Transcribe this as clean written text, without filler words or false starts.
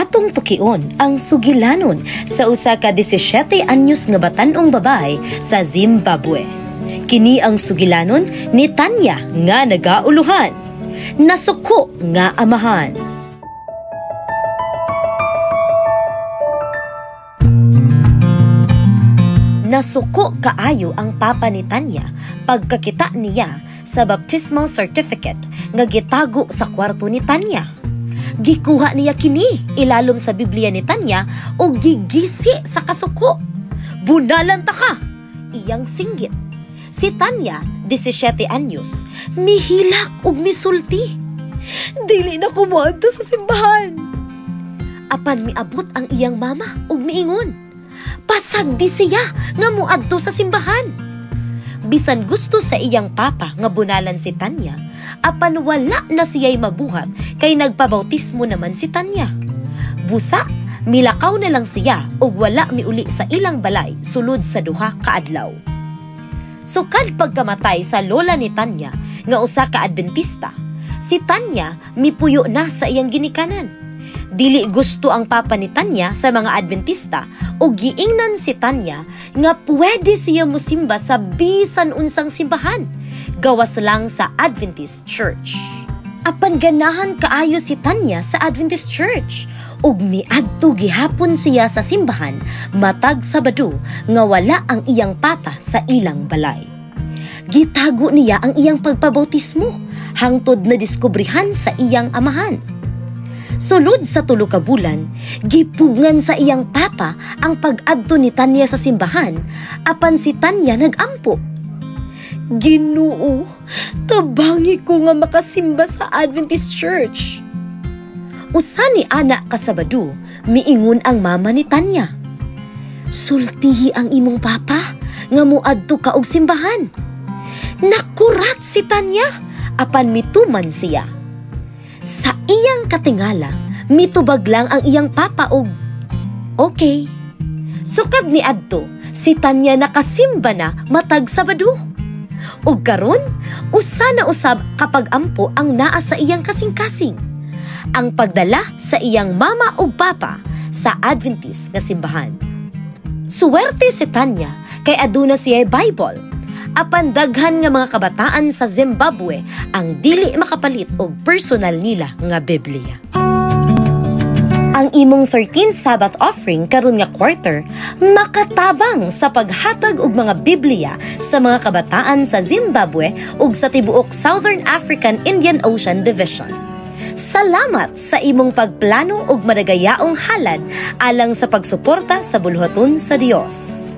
Atong tukion ang sugilanon sa usa ka 17 anyos nga batan-ong babae sa Zimbabwe. Kini ang sugilanon ni Tanya nga nagauluhan. Nasuko nga amahan. Nasuko kaayo ang papa ni Tanya pagkakita niya sa baptismal certificate nga gitago sa kwarto ni Tanya. Gikuha niya kini ilalom sa Biblia ni Tanya ug gigisi sa kasuko. "Bunalan ta ka!" iyang singgit. Si Tanya, 17 anyos, mihilak ug misulti. "Dili na ko moadto sa simbahan." Apan miabot ang iyang mama ug miingon, pasagdi siya nga moadto sa simbahan. Bisan gusto sa iyang papa nga bunalan si Tanya, apan wala na siya'y mabuhat kay nagpabautismo naman si Tanya. Busa, milakaw na lang siya ug wala miuli sa ilang balay sulod sa 2 ka adlaw. Sukad pagkamatay sa lola ni Tanya nga usa ka Adventista, si Tanya mipuyo na sa iyang ginikanan. Dili gusto ang papa ni Tanya sa mga Adventista ug giingnan si Tanya nga pwede siya mosimba sa bisan unsang simbahan, gawas lang sa Adventist Church. Apan ganahan kaayo si Tanya sa Adventist Church ug miadto gihapon siya sa simbahan matag Sabado nga wala ang iyang papa sa ilang balay. Gitago niya ang iyang pagpabautismo hangtod na diskubrihan sa iyang amahan. Sulod sa 3 ka bulan, gipugngan sa iyang papa ang pag-adto ni Tanya sa simbahan, apan si Tanya nagampo. "Ginoo, tabangi ko nga makasimba sa Adventist Church." Usa ni ana ka Sabado, miingon ang mama ni Tanya. "Sultihi ang imong papa nga moadto ka og simbahan." Nakurat si Tanya, apan mituman siya. Sa iyang katingala, mitubag lang ang iyang papa og okay. Sukad ni adto, si Tanya nakasimba na matag Sabado. Ug karon, usa na usab kapag ampo ang naa sa iyang kasing-kasing: ang pagdala sa iyang mama ug papa sa Adventist nga simbahan. Suwerte si Tanya kay aduna siya Bible. Apan daghan nga mga kabataan sa Zimbabwe ang dili makapalit og personal nila nga Biblia. Ang imong 13th Sabbath offering karon nga quarter makatabang sa paghatag og mga Biblia sa mga kabataan sa Zimbabwe ug sa tibuok Southern African Indian Ocean Division. Salamat sa imong pagplano og madagayaong halad alang sa pagsuporta sa buluhaton sa Dios.